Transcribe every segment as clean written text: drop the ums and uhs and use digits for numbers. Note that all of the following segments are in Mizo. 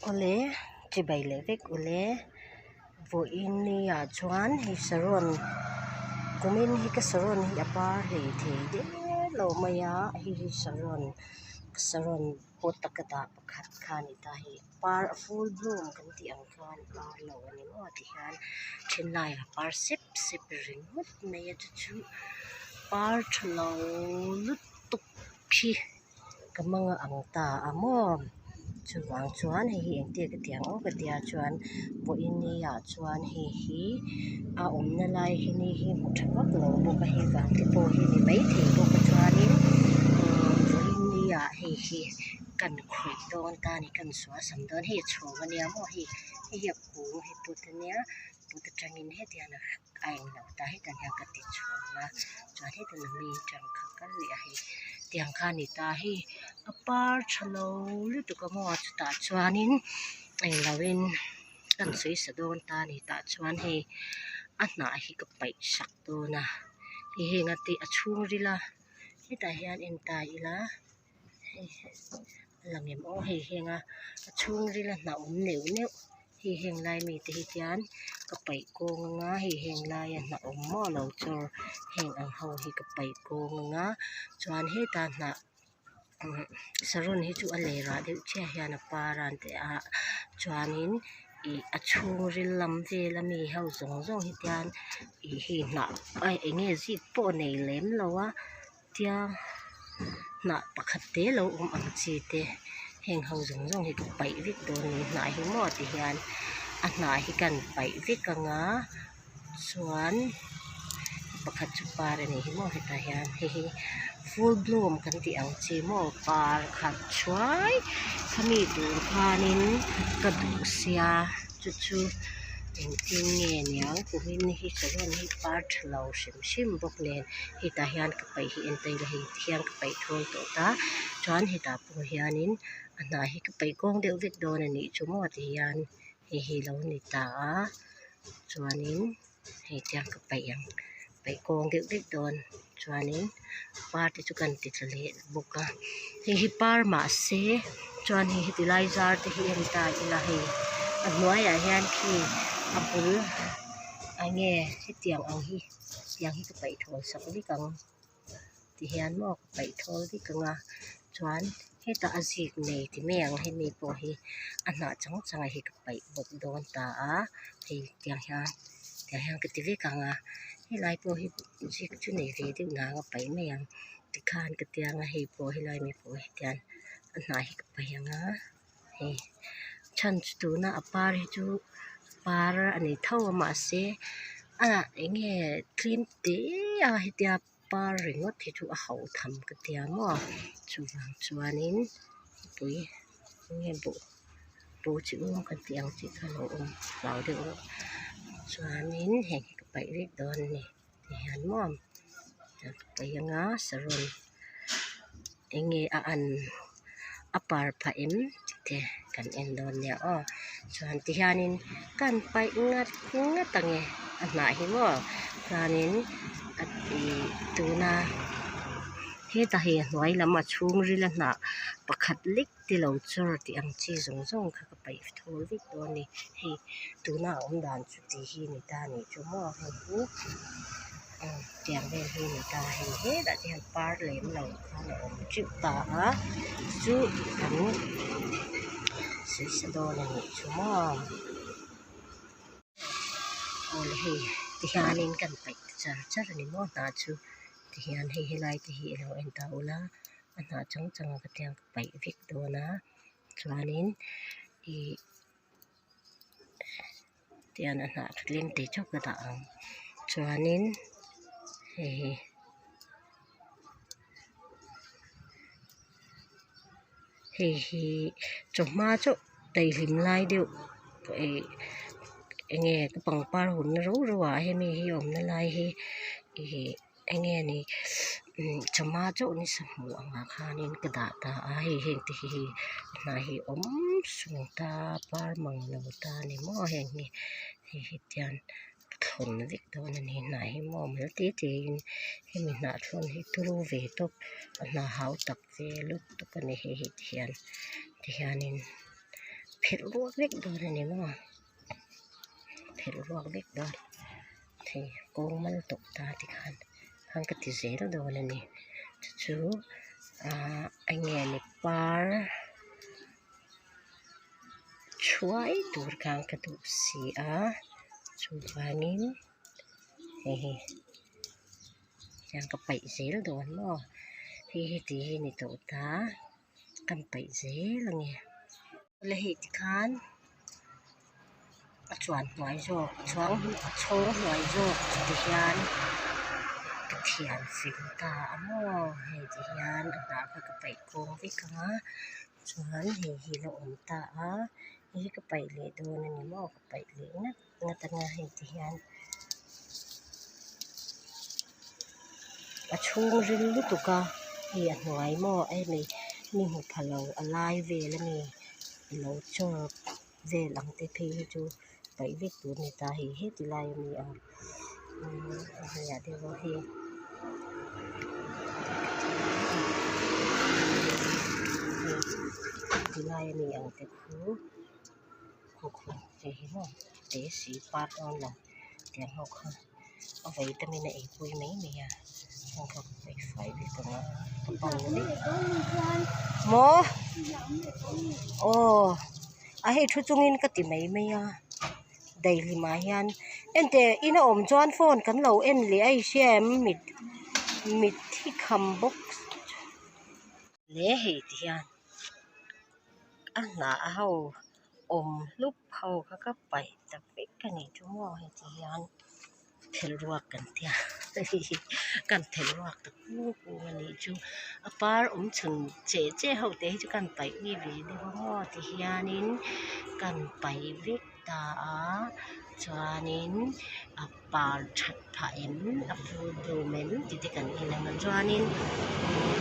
Awle chibai leh vek ule vawiin ni ah chuan hei saron kumin hi ka saron hi a par hlei thei der lo mai a hei hi saron saron pot a ka dah pakhat kha a ni ta hei par a full bloom kan tih ang khan par lo a ni maw tihian then laiah a par sep sep ringawt mai a chu chu par tha lo lutuk hi. Ka hmang a ang ta a maw chuvang chuan hei hi engtia ka tih ang aw ka tia chuan vawiin ni ah chuan hei hi a awmna lai hi ni hi hmu tha vak lo bawk a hei vang te pawh hi ni maithei bawk a chuanin vawiin ni ah hei hi kan khawih dawn ta a ni kan suasam dawn hei a chhawng a nia maw hei hei hi a kung hei put a nia put atangin heti hian a a englo ta hetah hian ka ti chhung a chuan heta mi tang kha kal leh a hei tiang kha a ni ta hei a par tha lo lutuk a maw chutah chuanin englo in kan sawi sa dawn ta a ni tah chuan hei a hnah hi ka paih sak dawn a hei heng a te a chhungril a hetah hian en ta ila hei a lang em aw hei heng a a chhungril a hnah awm neuh neuh. Hei heng lai mite hi chuan ka paih kawng anga hei heng laia hnah awm maw lo chawr heng ang ho hi ka paih kawng anga chuan heta hnah saron hi chu a lerah deuh chiah hian a par a an ti a chuanin ih a chhungril lam vel ami ho zawng zawng hi tian ih hei hnah eng nge zik pawh a nei lem lo a. Tia hnah pakhat te lo awm ang chi te heng ho zawng zawng hi ka paih vek dawn a ni hnah hi maw ti hian a hnah hi kan paih vek ang a chuan pakhat chu par a nih hi maw hetah hian hei hi full bloom kan tih ang chi maw par khat thuai khami tur khanin ka duh sia chu chu engtin nge niang kumin hi saron hi par tha lo hrim hrim bawk nen. Hetah hian ka paih hi en ta ila hei ti hian ka paih thawl tawh ta chuan hetah pawh hianin a hnah hi ka paih kawng deuh vek dawn a nih chu maw ti hian hei hi lo ni ta a chuanin hei tiang ka paih ang paih kawng deuh vek dawn chuanin par te chu kan ti tla leh bawk a hei hi par mahse chuan hei heti lai zar te hi en ta ila hei a hnuaiah hian khi a bul eng nge hetiang ang hi. Tiang hi ka paih thawl sak vek ang ti hian maw ka paih thawl vek ang a chuan hetah a zik nei ti mai ang hemi pawh hi a hnah chang chang ah hi ka paih bawk dawn ta a hei tiang hian tiang hian ka ti vek ang a helai pawh hi zik chu nei ve deuh nang a paih mai ang tikhan ka tia ang a hei pawh helai mi pawh hetiang a hnah hi ka paih ang a hei chhan chu tuna a par hi chu par a ni tho a mahse a eng nge tlem te a hetia par ringawt hi chu a hauh tham ka tia maw chuvang chuanin mipui eng nge buh buh chi ung kan tih ang chi kha a lo awm hlau deuh reuh chuanin heng hi ka paih vek dawn a ni tihian maw ka paih anga saron. Eng nge a an a par phah em tih te kan en dawn nia aw chuan ti hianin kan paih ngat ngat ang e a hnah hi maw chuanin a ih tuna hetah hei a hnuai lam a chhungril a hnah pakhat lek te lo chawr tih ang chi zawng zawng kha ka paih thawl vek dawn a ni hei tuna a awm dan chu tih hi ni ta a nih chu maw hei hi tiang vel hi a ni ta hei hetah te hian par lem lo khan a awm teuh ta a chu kan sawi sa dawn a nih chu maw awle hei tihianin kan paih ta char char a ni maw hnah chu tihian hei helai te hi ilo en ta ula a hnah chang chang a ka tiang ka paih vek dawn a chuanin ih tian a hnah tlem te chauh ka dah ang chuanin hei hi hei hi chawhma chauh daihlim lai deuh ih eng nge ka pangpar hunna rau rau ah hemi hi awmna lai hi ih. Eng nge ni chawhma chauh ni sahmu angah khanin ka dah ta a hei heng te hi hei hnah hi awm sung ta par mang lo ta a ni maw heng hi hei hi tian a thlawn vek dawn a ni hnah hi maw mal te te in hemi hnah thlawn hi turu ve tawp a hnah hau tak ve lutuk a ni hei hi tihian tihianin. phelh ruak vek dawn a ni maw phelh ruak vek dawn thei kawng mal tawp ta tikhan khan ka ti zel dawn a ni chu chu ahh eng nge ni par thuai tur khan ka duh si a chuvangin hei hi hian ka paih zel dawn maw hei hi ti hi ni tawh ta kan paih zel a ni awle hei tikhan a chuan hnuai zawk a chuang a chhawng hnuai zawk chu tihian ka thian fel ta a maw hei tihian a hnah kha ka paih kawng vek ang a chuan hei hi la awm ta a hei hi ka paih leh dawn a ni maw ka paih leh ngat ngat anga hei tihian a chhungril lutuk a hei a hnuai maw hemi mi hmu pha lo a lai vel a mi ilo chaw vel ang te phei hi chu paih vek tur a ni ta hei heti lai a mi ang a hnuaiah deuh a hei ti lai a mi ang te khu khu khu hei hi maw te si par dawn lo tiang ho kha a vitamin a ei pui mai mai a heng kha paih fai vek ang a ka bang vek maw aw a hei thu chungin ka ti mai mai a daihlimah hian enteh ina awm chuan phone kan lo en leh a i hria em mit mit hi kham bawk hle hei ti hian a hnah ho awm hlup ho kha ka paih ta vek a nih chu maw heti hian phelh ruak kan tia kan phelh ruak ta kung kung a nih chu a par awm chhun cheh cheh ho te hi chu kan paih mi ve deuh a maw ti hianin kan paih vek ta a chuanin a par that phah em a full bloom em tih te kan en ang a chuanin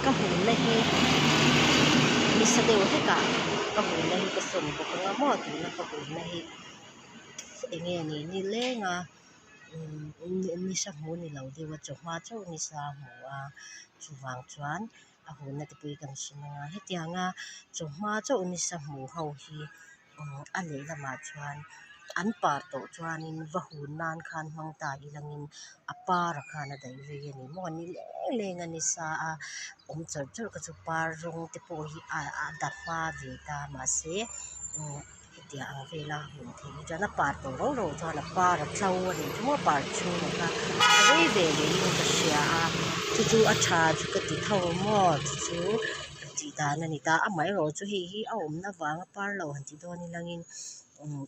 ka hunna hi nisa deuh hlek ah ka hunna hi ka sawn bawk ang a maw tuna ka hunna hi eng nge ni nileng a nisa hmu ni lo deuh a chawhma chauh nisa a hmu a chuvang chuan a hunna te pawh hi kan sawn ang a hetiang a chawhma chauh nisa hmu ho hi a lehlamah chuan an par tawh chuanin va hun nan khan hmang ta ilangin a par ah khan a daih rei a ni maw ni leng leng a nisa a awm chawrh chawrh kha chu par rawng te pawh hi a da hma ve ta mahse hetiang ang vela hmuh theih hi chuan a par tawh rau rau chuan a par a tlo a nih chu maw par chhungah kha a rei ve leh in ka hria a chu chu a tha chu ka ti tho maw chu chu. Tih dan a ni ta amaherawh chu hei hi a awmna vanga par lo han ti dawn ilangin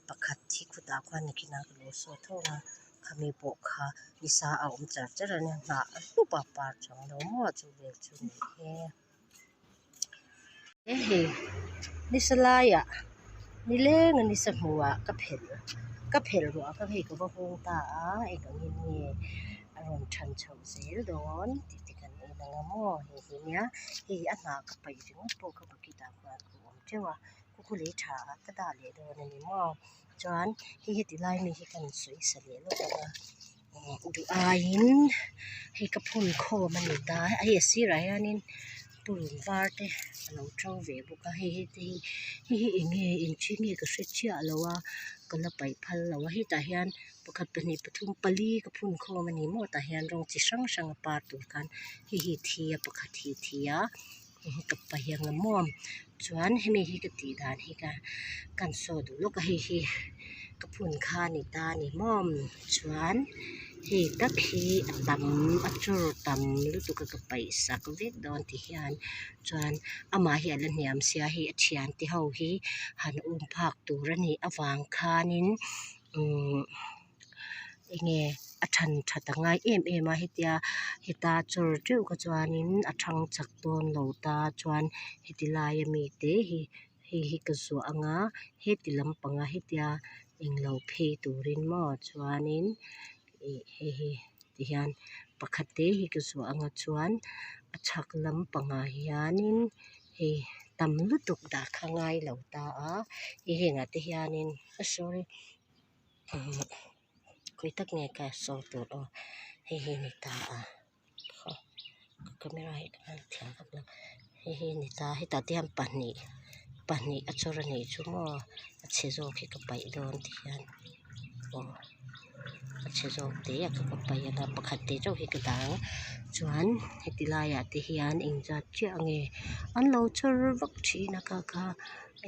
pakhat hi khutah khuan nakinah ka lo sawi tho ang a khami pawh kha nisa a awm char char a nia hnah a hlup a par chuang lo maw chu vel chu ni e he hei nisa laiah nileng a nisa hmuhah ka phelh ka phelh ruah kha hei ka va hung ta a eng angin nge a rawn than chhoh zel dawn tih te kan en ang a maw hei hi nia hei a hnah ka paih ringawt pawh ka bucket ah khuan ka awm teuh a kawkhu lei tha ah ka dah leh dawn a ni maw chuan hei heti lai mi hi kan sawi sa leh lawk ang a duh aiin hei ka phun khawm a ni ta hei a sirah hianin purun var te a lo to ve bawk a hei te hi hei hi eng nge eng thil nge ka hre chiah lo a ka la paih phal lo a hetah hian pakhat pahnih pathum pali ka phun khawm a ni maw tah hian rawng chi hrang hrang a par tur khan hei hi thi a pakhat hi thi a hei hi ka paih ang a maw chuan hemi hi ka tih dan hi ka kan saw duh lawk a hei hi ka phun kha a ni ta a ni maw chuan hei tak hi a tam a chawr tam lutuk a ka paih sak vek dawn ti hian chuan amah hi a la hniam sia hei a thiante ho hi han um phak tur a nih avang khanin. Enge a than that a ngai em em a hetia heta chawr teuh kha chuanin a thang chak dawn lo ta chuan heti laia mite hi hei hi ka zuah ang a heti lampanga hetia englo phei turin maw chuanin ih hei hi tihian pakhat te hi ka zuah ang a chuan a chhak lampangah hianin hei tam lutuk dah kha ngai lo ta a hei hengah te hianin. Sorry khawi tak nge ka sawi tur aw hei hi ni ta a ka camera hi ka hman thiam vak lo hei hi ni ta hetah te hian pahnih. pahnih a chawr a nih chu maw a chhe zawk hi ka paih dawn ti hian aw a chhe zawk te a ka paih anga pakhat te chauh hi ka dah ang chuan heti laiah te hian engzat chiah nge an lo chawr vak thin a kha kha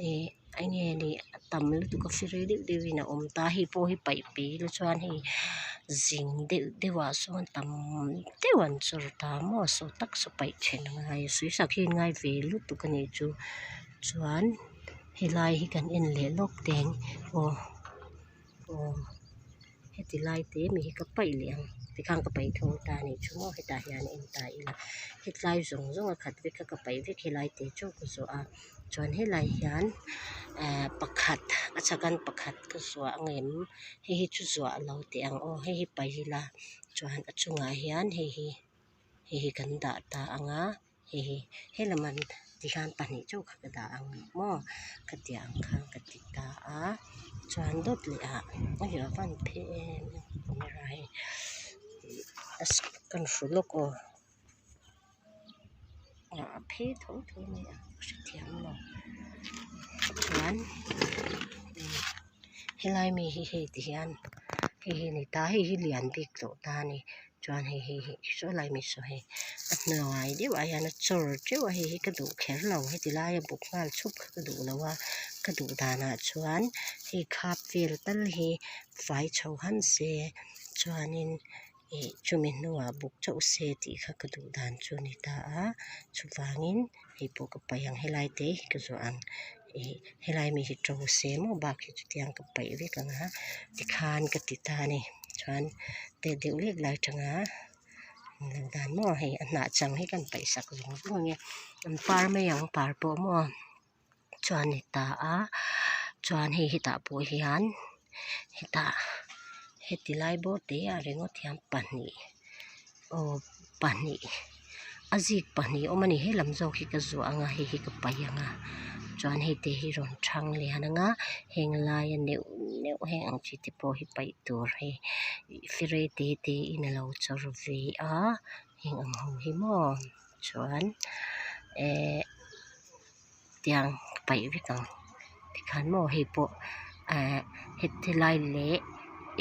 ih eng nge ni a tam lutuk a fir deuh deuhin a awm ta hei pawh hi paih pe ila chuan hei zing deuh deuh ah sawn tam deuh an chawr ta maw saw tak saw paih then a ngai a sawisak hi an ngai ve lutuk a nih chu chuan helai hi kan en leh lawk teng aw aw heti lai te mi hi ka paih leh ang tikhan ka paih thung ta a nih chu maw hetah hian en ta ila hetlai zawng zawng a khat vek a ka paih vek helai te chauh ka zawh a chuan helai hian ehh pakhat a chhakan pakhat ka zuah ang em hei hi chu zuah lo teh ang aw hei hi paih ila chuan a chungah hian hei hi hei hi kan dah ta ang a hei hi helam an tikhan pahnih chauh kha ka dah ang maw khatiang ang khan ka ti ta a chuan dawt leh ah a hi a van phe em em camera hi kan hru lawk aw. Ah a phei tho tho mai a ka hrethiam lo chuan helai mi hi hei ti hian hei hi a ni ta hei hi lian bik tawh ta a ni chuan hei hei hi saw lai mi saw hei a hnuai deuh ah hian a chawr teuh a hei hi ka duh kher lo heti laia buk nghal chhup kha ka duh lo a ka duh danah chuan hei khap vel tal hi fai chho han se chuanin. Ih chumi hnuah buk chauh se tih kha ka duh dan chu a ni ta a chuvangin hei pawh ka paih ang helai te hi ka zawh ang ih helai mi hi to se maw bak hi chutiang ka paih vek ang a tikhan ka ti ta a ni chuan tet deuh lek lai tanga lo dan maw hei a hnah chang hi kan paih sak zawng zawng ang e an par mai ang par pawh maw. Chuan ni ta a chuan hei hetah pawh hian hetah heti lai bawr te ah ringawt hian pahnih aw pahnih a zik pahnih a awm a ni helam zawk hi ka zuah ang a hei hi ka paih ang a chuan hei te hi rawn thang lian ang a heng laia neuh neuh heng ang chi te pawh hi paih tur hei fir te te in a lo chawr ve a heng ang ho hi maw chuan ehh. Tiang paih vek ang tikhan maw hei pawh ehh heti lai leh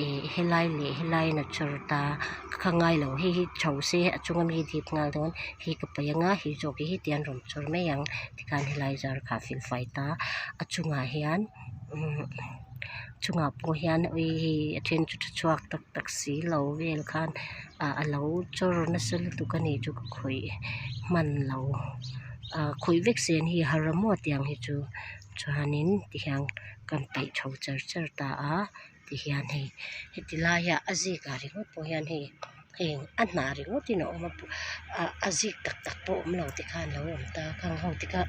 ih helai leh helai in a chawr ta ka kha ngai lo hei hi chho se a chunga mi dip nghal dawn hei ka paih anga hei zawk hi hetiang rawn chawr mai ang tikhan helai zar kha a fel fai ta a chungah hian umm chungah pawh hian ui hei a then chu tha chhuak tak tak si lo vel khan ah a lo chawr nasa lutuk a ni chu ka khawih hman lo. Ah khawih vek sen hi har a maw tiang hi chu chuanin tihian kan peih chho char char ta a tihian hei heti laia a zik ah ringawt pawh hian hei heng a hnah ringawt in a awm a ah a zik tak tak pawh awm lo te khan alo awm ta a khang ho te kha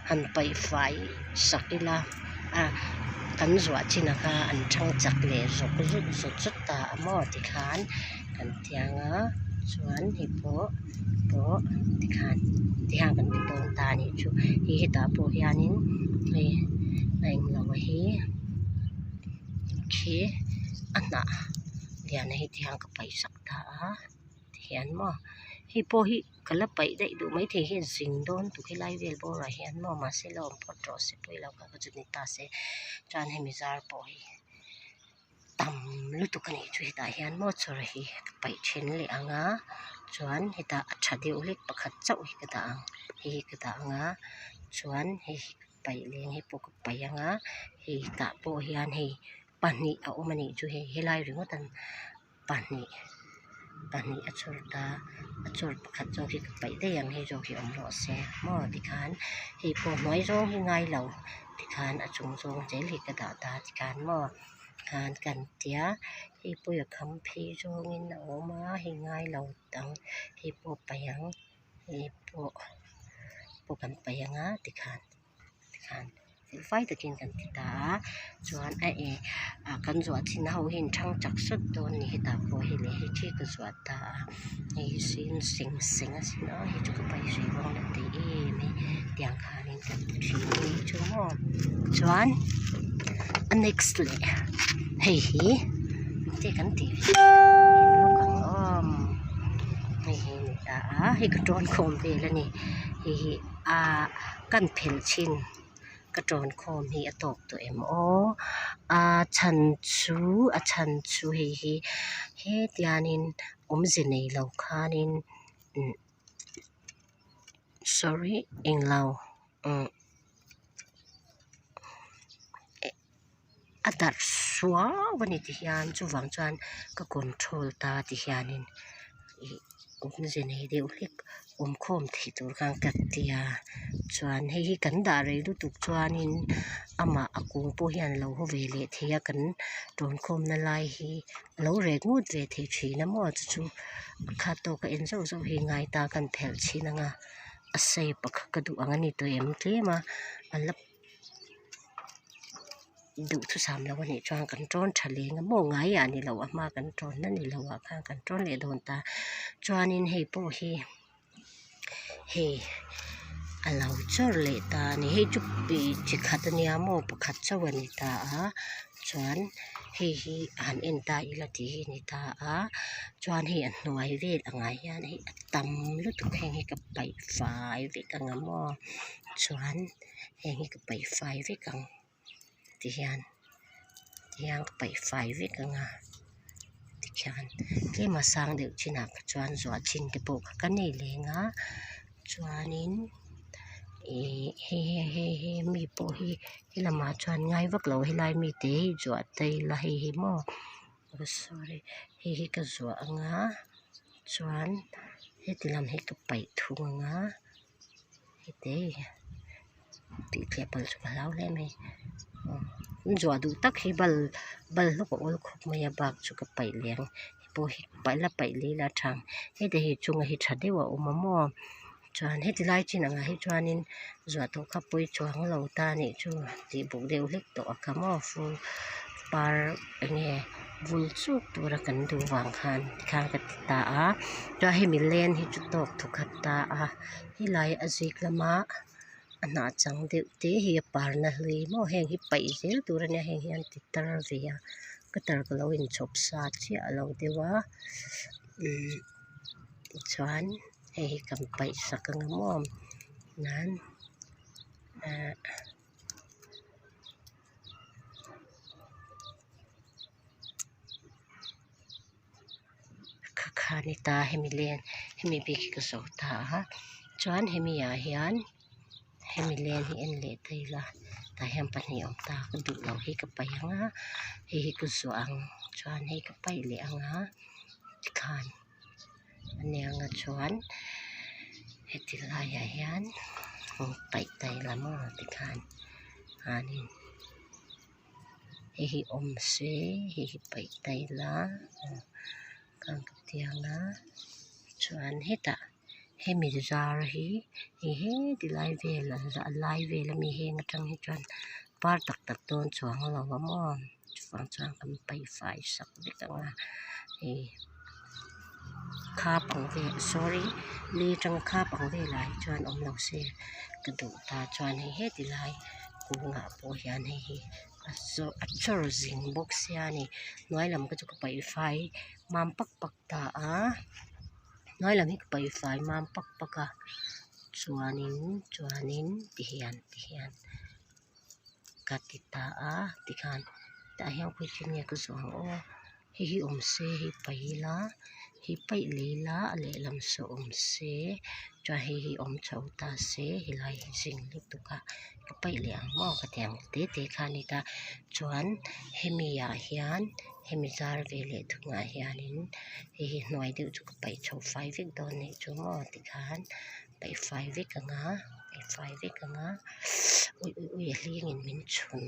han paih fai sak ila a kan zuah chin ah kha an thang chak leh zawk zut zawt zawt ta a maw tikhan kan tiang a chuan hei pawh. Pawh tikhan tihian kan ti dawn ta a nih chu hei hetah pawh hianin hei a englo hi khi a hnah lian hi tihian ka paih sak ta a tihian maw hei pawh hi ka la paih daih duh maithei hi a zin dawn tuk helai vel bawrah hian maw mahse la awm phawt rawh se pawilo kha ka chu ni ta se chuan hemi zar pawh hi. Tam lutuk a nih chu hetah hian maw chawr hi ka paih then leh ang a chuan hetah a tha deuh hlek pakhat chauh hi ka dah ang hei hi ka dah ang a chuan hei hi ka paih leh ang hei pawh ka paih ang a hei tah pawh hian hei pahnih a awm a nih chu hei helai ringawt an pahnih pahnih a chawr ta a chawr pakhat zawk hi ka paih daih ang hei zawk hi awm rawh se maw tikhan hei pawh hnuai zawng hi ngai lo tikhan a chung zawng zel hi ka dah ta tikhan maw khan kan tia hei pawh hi a kham phei zawngin a awm a hei ngai lo ang hei pawh paih ang hei pawh pawh kan paih ang a tikhan. Tikhan felfai takin kan ti ta a chuan a eh ah kan zuah chin ho hi in thang chak sawt dawn a ni hetah pawh hei leh hei thi ka zuah ta a hei hi sin seng seng a sin a hei chu ka paih hreh vang la ti em e tiang khanin kan ti thin a ni chu maw chuan a next leh hei hi engte kan tih ve lawk ang aw hei hi a ni ta a hei ka tawn khawm vel a ni hei hi ah kan phelh thin. Ka tawn khawm hi a tawk tawh em aw a chhan chu a chhan chu hei hi hetianin awmze nei lo khanin umm sorry englo umm a darh suau a ni ti hian chuvang chuan ka control ta ti hianin ih awmze nei deuh hlek awm khawm theih tur khan ka tia chuan hei hi kan dah rei lutuk chuanin amah a kung pawh hian a lo haw ve leh thei a kan tawn khawmna lai hi a lo rek ngut ve thei thin a maw chu chu a khat tawk a en zauh zauh hi ngai ta kan phelh chhin ang a a shape a kha ka duh ang a ni tawh em tlem a a la. Duhthusam lo a nih chuan kan tawn tha leng a maw ngaiah ni lo a hma kan tawnna ni lo ah khan kan tawn leh dawn ta chuanin hei pawh hi hei a lo chawr leh ta a ni hei chu chi khat a nia maw pakhat chauh a ni ta a chuan hei hi han en ta ila tih hi a ni ta a chuan hei a hnuai vel angah hian hei a tam lutuk heng hi ka paih fai vek ang a maw chuan. Heng hi ka paih fai vek ang tihian tihian ka paih fai vek ang a tikhian tlem a sang deuh chinah kha chuan zuah chin te pawh kha ka nei leng a chuanin ih hei hei hei hei mi pawh hi helamah chuan ngai vak lo helai mi te hi zuah ta ila hei hi maw sorry hei hi ka zuah ang a chuan heti lam hi ka paih thung ang a. Hete tih tliah palh chu ka hlau hle mai an zuah duh tak hi bal bal hlawk a awl khawp mai a bak chu ka paih leh ang hei pawh hi paih la paih leh ila a tha ang heti hi chunga hi tha deuh a awm a maw chuan heti lai chin angah hi chuanin zuah tawh kha pawi chuang lo ta a nih chu tih buk deuh hlek tawh a kha maw fur par eng nge vul chuk tura kan duh vang khan tikhan ka ti ta a chuan hemi len hi chu tawk thawkhat ta a helai a zik lama a hnah chang deuh te hi a parna hlui maw heng hi paih zel tur a nia heng hi an ti tar ve a cutter ka lo inchhawp sa chiah lo deuh a umm tichuan hei hi kan paih sak ang a maw nan ahh. Kha kha ni ta hemi len hemi bik hi ka zo ta a chuan hemi ah hian hemi len hi en leh ta ila tah hian pahnih a awm ta ka duh loh hi ka paih ang a hei hi ka zuah ang chuan hei ka paih leh ang a tikhan a nia chuan heti laiah hian paih ta ila maw tikhan chuanin. Hei hi awm se hei hi paih ta ila kan tiang a chuan hetah hemi zar hi hei heti lai vel a lai vel ami heng atang hi chuan par tak tak dawn chuang lo a maw chuvang chuan kan paih fai sak vek ang a hei kha pang vel sorry li atanga kha pang velah hi chuan awm lo se ka duh ta chuan hei heti lai. Kungah pawh hian hei hi a zawh a chawr zing bawk sia a ni hnuai lam kha chu ka paih fai mam pak pak ta a hnuai lam hi ka paih fai mam pak pak a chuanin chuanin tihian tihian ka ti ta a tikhan tah hian khawi nge ka zawh ang aw. Hei hi awm se hei paih ila hei paih leh ila a lehlam saw awm se chuan hei hi awm chho ta se helai hi zing lutuk a ka paih leh ang maw ka ti ang te te kha a ni ta chuan hemi ah hian hemi zar ve leh thungah hianin hei hi hnuai deuh chu ka paih chho fai vek dawn anih chu maw tikhan paih fai vek ang a paih fai vek ang a ui ui ui a hlingin min chhun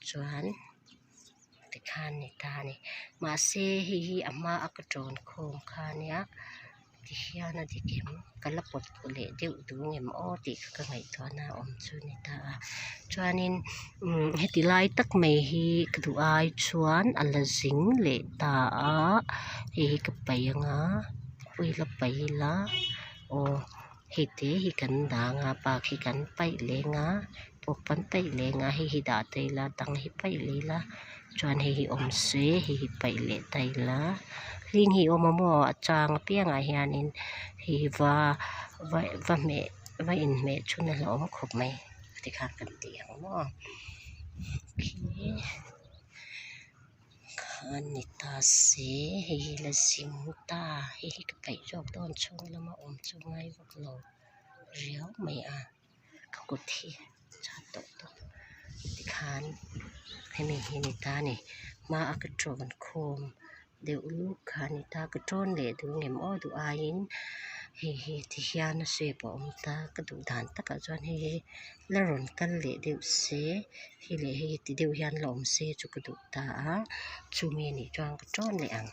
chuan. Tikhan ni ta a ni mahse hei hi a hma a ka tawn khawm kha ania tihian a dik em ka la pawt leh deuh duh ngem aw tih kha ka ngaihtuah na a awm chu a ni ta a chuanin umm heti lai tak mai hi ka duh ai chuan a la zing leh ta a hei hi ka paih ang a ui la paih ila aw hei te hi kan dang a bak hi kan paih leng a. Pawh kan paih leng a hei hi dah ta ila dang hi paih leh ila chuan hei hi awm se hei hi paih leh ta ila hling hi awm a maw a chang apiangah hianin hei hi va va va hmeh va inhmeh chhun a hlauhawm khawp mai. tikhan kan ti ang maw khi khan ni ta se hei hi la zing ta hei hi ka paih zawk dawn chhung lama awm chu ngai vak lo riau mai a ka kut hi chhan tawh tawh tikhan hemi hi ni ta a ni hma a ka tawn khawm deuh luk kha a ni ta ka tawn leh duh ngem aw duh aiin hei hi ti hian a shape a awm ta ka duh dan takah chuan hei hi la rawn kal leh deuh se hei leh hei ti deuh hian la awm se chu ka duh ta a chumi anih chuan ka tawn leh ang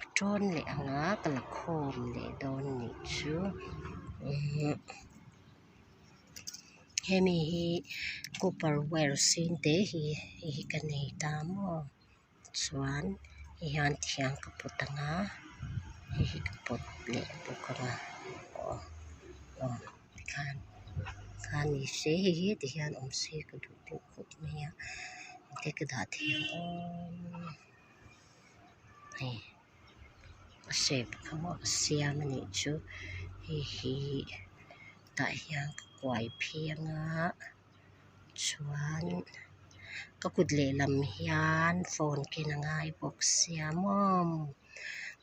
ka tawn leh ang a ka la khawm leh dawn anih chu umm hemi hi copper wire sin te hi hei hi ka nei ta maw. Chuan hei hian thiang ka pawt ang a hei hi ka pawt leh bawk ang a aw aw tikhan khan ni se hei hi ti hian awm se ka duh deuh khawp mai a engte ka dah thei ang aw hei a shape kha maw a siam a nih chu hei hi tah hian ka kuai phei ang a. Chuan ka kut lehlam hian phone ken a ngai bawk sia maw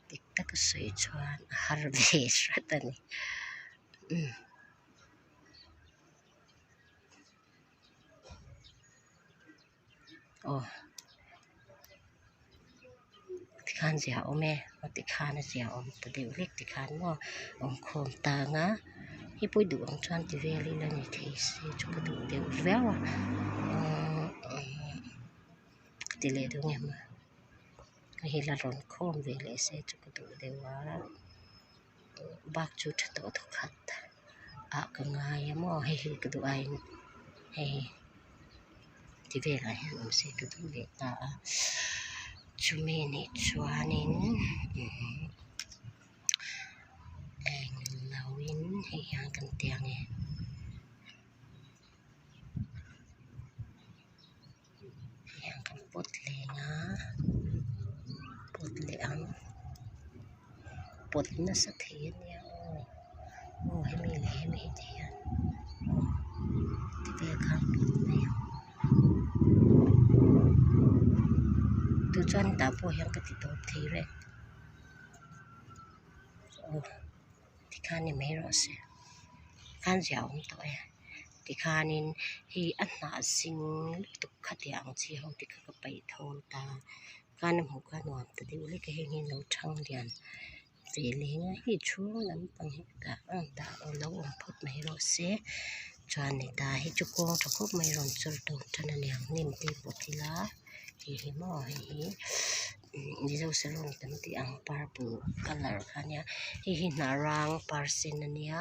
dik taka sawi chuan a har ve hrat a ni umm. Aw tikhan zia awm e aw tikhan a zia awm ta deuh hlek tikhan maw awm khawm tang a hei pawh i duh ang chuan ti vel ila ni thei se chu ka duh deuh viau a umm ka ti leh duh ngem a hei la rawn khawm ve leh se chu ka duh deuh a bak chu tha tawh thawkhat ah ka ngai a maw hei hi ka duh aiin hei. Ti velah hian awm se ka duh leh ta a chumi nih chuanin eng loin hei hian kan ti ang e hei hian kan pawt leng a pawt leh ang pawt nasa thei a nia aw aw hemi leh hemi hi ti hian aw ti vel khan pawt mai ang tu chuan tah pawh hian ka ti tawp thei reng aw tikhan ni mai rawh se khan zia awm tawh e tikhanin hei a hnah zing lutuk khatiang ang chi ho te kha ka paih thawl ta. Khan a hmuh kha nuam ta deuh hlek a heng hi lo thang lian ve leng a hei chhung lampang hi tah ang tah aw lo awm phawt mai rawh se chuan heta hi chu kawng tha khawp mai rawn chawr tawn tan a niang hnim te pawt ila hei hi maw hei hi mizo salon kan tih ang purple colour kha ania hei hi hnah rang par sen ania.